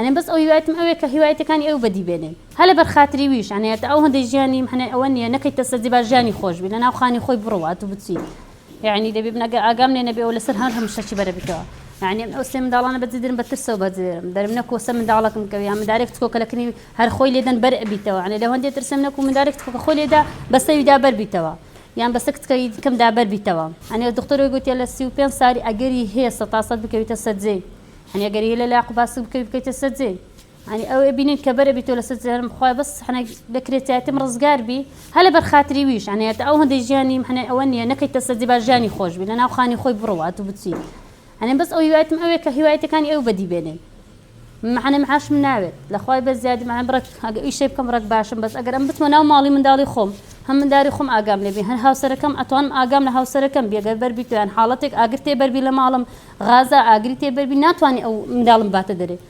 ئەنێ بەس ئەو هیوایەتم ئەوێ کە هیوایەتەکانی ئەو بەدی بێنێ هە لەبەر خاتری ویش ئەنێ ئەو هەندەی ژیانیم هەنێ ئەوە نییە نەکەیتە سەر با ژیانی خۆش بی لە ناو خانی خۆی بڕوات و بچی. یەعنی دەبی من ئەگەر ئاگام لێ نەبێ و لەسەر هەر هەموو شتێکی بەرە بیتەوە. یەعنی ئەم ئەو سێ منداڵانە بەجێ دەرم بە ترسەوە بەجێ دەرم دەرم نەکوو سە منداڵەکم کەوێ یان مندارێک چکۆکە لە کنی هەر خۆی لێدەن بەر ئەبیتەوە یەعنی لەوەندێ ترسم نەکوو مندارێک چکۆکە خۆی لێدا بەسەویدا بەر بیتەوە یان بەسە کچکەی کەمدا بەر بیتەوە یەعنی دکتۆر گوتیە لە 35 سالی ئەگەری هەیە 100% بکەویتە سەر جێی یەعنی ئەگەری هەیە لە لاق و باسک بکەوی بکەویتە سەر جێی یانی ئەو ئەبینین کە بەرە بی تۆ لەسەر جەرم خوایە بەس حەنە لە کرێچایەتیم ڕزگار بی هە لەبەر خاتری ویش یانی ئەو هەندەی ژیانیم حەنە ئەوە نییە نەکەیتە سەر جێ با ژیانی خۆش بی لەناو خانی خۆی بڕوات و بچی یانی بەس ئەو هیوایەتم ئەوێ کە هیوایەتەکانی ئەو بەدی بێنێ معنی معاشم ناوێت لە خوای بەس زیادی معنی بڕێک ئەگەر ئیشێ بکەم ڕێک باشم بەس ئەگەر ئەم بچمە ناو ماڵی منداڵی خۆم هەم منداری خۆم ئاگام لێ بی هەر هاوسەرەکەم ئەتوانم ئاگام لە هاوسەرەکەم بی ئەگەر بەر بیت یان حاڵەتێک ئاگر تێ بەربی لە ماڵم غازە ئاگری تێ بەربی ناتوانانی ئەو منداڵم باتە دەرێ.